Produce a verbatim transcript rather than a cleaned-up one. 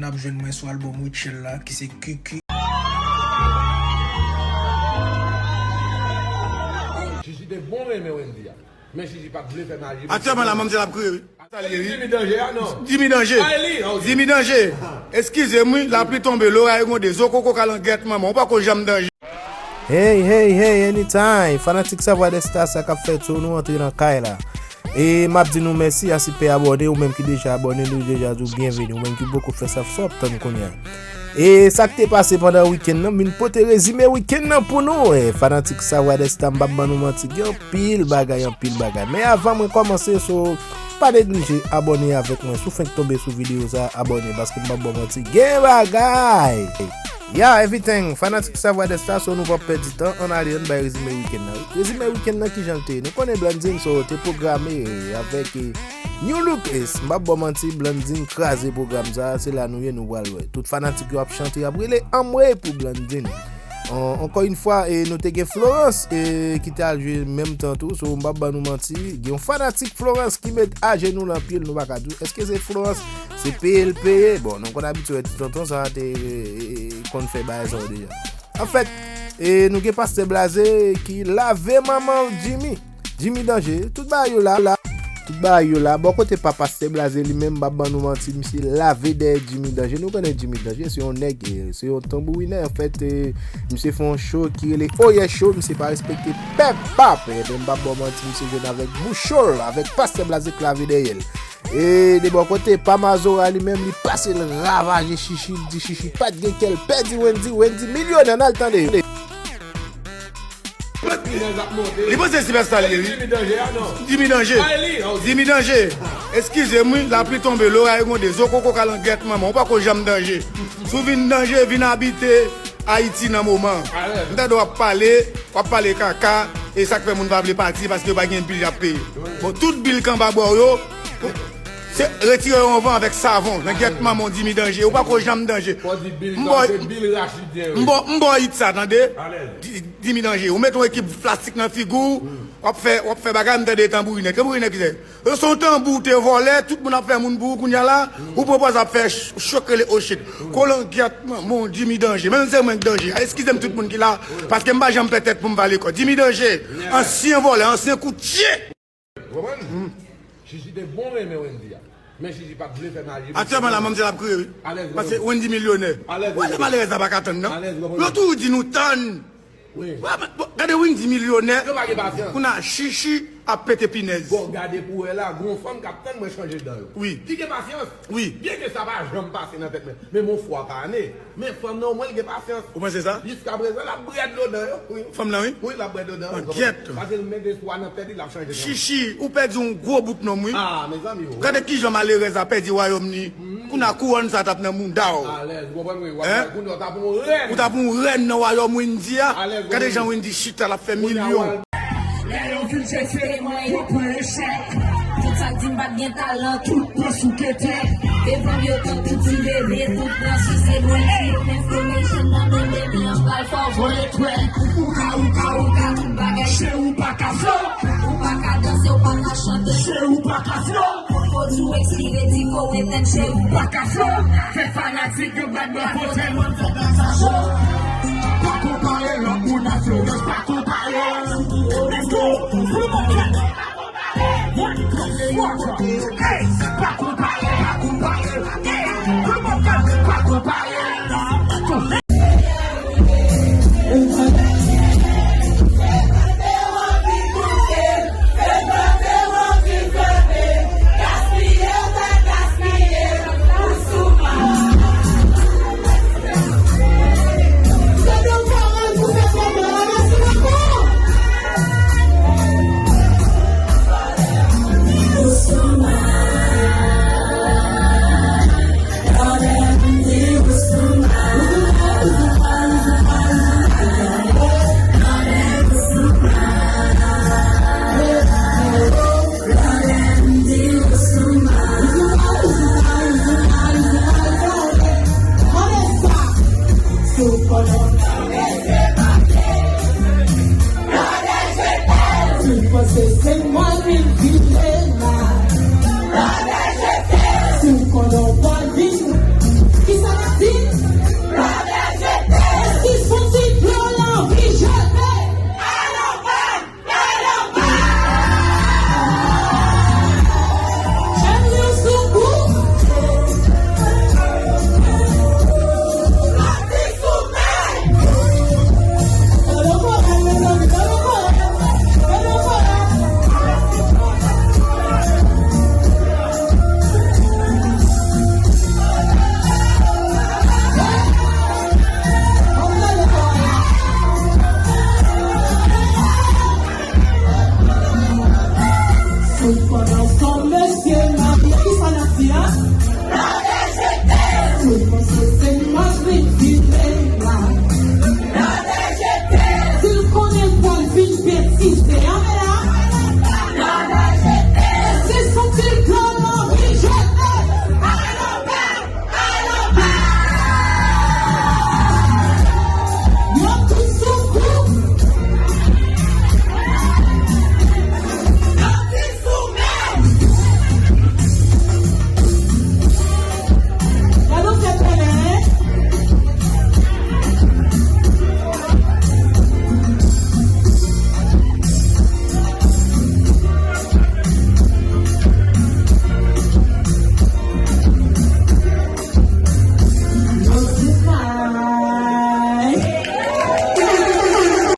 N ap jwenn mwen sou albòm Rutshelle la, ki se Q Q. Chichi te bon renmen Wendy a. Men Chichi pa t vle fè maji. Aktyèlman la, manmzèl ap kriye, wi. Sa l ye, wi. Jimmy Danje a, non? Jimmy Danje. Ah, e li? Ah, ok. Jimmy Danje. Eskize m, wi, lapli tonbe, loray gwonde, zo koko kale an gyèt manman. Ou pa ko janm danje. Hey, hey, hey, anytime. Fanatik Savwa Dèsta, sa k ap fèt, so nou antre nan kay la. E m ap di nou mèsi a sipè abòne, ou menm ki deja abòne, nou deja di w byenveni. Ou menm ki poko fè sa, sa w ap tann kounye a. E sa k te pase pandan wikenn nan, m vin pote rezime wikenn nan pou nou. E, fanatik Savwa Dèsta, m p ap ban nou manti, gen anpil bagay, anpil bagay. Men avan mwen kòmanse, so, pa neglije abòne avèk mwen. Si w fenk tonbe sou videyo sa, abòne, paske m p ap ba w manti, gen bagay! Ya, everything, fanatik Savwa Dèsta, so nou p ap pèdi tan, ann ale, ann bay rezime wikenn nan. Rezime wikenn nan, kijan l te ye? Nou konnen Blandine, so, te pwograme, e, avèk, e, New Look Ace. M p ap ba w manti, Blandine kraze pwogram sa, se la nou ye, nou pral wè. Tout fanatik yo ap chante, ap rele anmwe pou Blandine. An-, ankò yon fwa, e, nou te gen Florence, e, ki te al jwe menm tan tou, so m p ap ban nou manti, gen yon fanatik Florence ki met ajenou nan pye l, nou pa ka di w èske se Florence, se peye l peye. Bon, nou konn abitye wè ti tonton sa te, e, e, e, konn fè bagay sa yo deja. Anfèt, e, nou gen Pastè Blaze ki lave manman Jimmy. Jimmy Danje, tout bagay yo la, la. Tout bagay yo la. Bò kote pa Pastè Blaze li menm, m p ap ban nou manti, misye lave dèyè Jimmy Danje. Nou konnen Jimmy Danje, se yon nèg, e, se yon tanbourinè. Anfèt, e, misye fè yon show ki rele Oyè Show, misye pa respekte pèp, pap. Ebyen, m p ap ba w manti, misye jwenn avèk bouch cho l, avèk Pastè Blaze k lave dèyè l. E de bò kote, pa Mazora li menm, li pase l ravaje Chichi, li di Chichi pa t gen kè l pèdi Wendy, Wendy milyonè, n al tande. Li panse sipèsta l ye, wi. Jimmy Danje a, non? Jimmy Danje. Ah, e li? Ah, ok. Jimmy Danje. Eskize m, wi, lapli tonbe, loray gwonde, zo koko kale an gyèt manman, ou pa ko janm danje. Si w vin danje, vin abite Ayiti nan moman. Alèz. M tande w ap pale, w ap pale kaka, e sa k fè moun pa vle pati, paske yo pa gen bil y ap peye. Wi. Bon, tout bil k anba bra w yo, se retire yo anvan avèk savon, nan gyèt manman w Jimmy Danje, ou pa ko janm danje. Fò di bil sa, se bil rachidyen, wi. M ba w, m ba w hit sa, tande? Alèz. Di-, Jimmy Danje, ou met yon ekip plastik nan figi w, w ap fè, w ap fè bagay, m tande tanbourinè. Tanbourinè ki se? Yo se yon tanbou w te vòlè, tout moun ap fè moun pou ou kounye a la, ou pran pòz ap fè ch-, chok rele o shit. Kole an gyèt manman w Jimmy Danje. Menm se mwen k danje. Eskize m tout moun ki la, paske m pa janm pè tèt pou m pale kò. Jimmy Danje, ansyen vòlè, ansyen koutye. Ou konprann? Chichi te bon renmen Wendy a. Men Chichi pa t vle fè maji. Aktyèlman la, manmzèl ap kriye, wi. Alèz, paske Wendy milyonè. Alèz, ou wè lè malerèz la pa ka tann, non? Alèz, ou konprann? Yo toujou di nou tann. Wi. Wè, men, bon, gade Wendy milyonè. Yo pa gen pasyans. Kounye a Chichi ap pete pinèz. Bon, gade pou wè la, gon fanm k ap tann mwen chanje dan yo. Wi. Li gen pasyans. Wi. Byen ke sa pa janm pase nan tèt mwen. Men mon fwa pa ane. Men fanm nan omwen l gen pasyans. Ou panse sa? Jiskaprezan, l ap brèd lo dan yo. Wi. Fanm nan, wi? Wi, l ap brèd lo dan yo. An gyèt. Paske l met espwa nan tèt li, l ap chanje dan. Chichi, ou pèdi yon gwo bout nonm, wi. Ah, mezanmi, wi. Gade kijan malerèz la pèdi wayòm li. Kounye a kouwòn sa t ap nan mouda w. Alèz, ou konprann, wi, w ap, hein? Kounye a w t ap yon rèn. Ou t ap yon rèn nan wayòm Wendy a. Alèz, gade jan Wendy chita, l ap fè milyon. Lè yo vin chèche mwen, yo pran echèk. Tout sa k di m pa t gen talan, tout pran sou ketèk. Devan m yo tankou ti bebe, tout pran sise mwen. Si yo men information nan men m, depi an pral fè w vole twèk. Ou ka, ou ka, ou ka, tout bagay. Che ou pa ka flo. Ou pa ka danse, ou pa ka chante. Che ou pa ka flo. Pwodui w ekspire, di fo w etèn, cheri, ou pa ka flo. Fè fanatik yo bat bra, pote lòt fè sa cho. Pa konpare lòt moun ak Florence, pa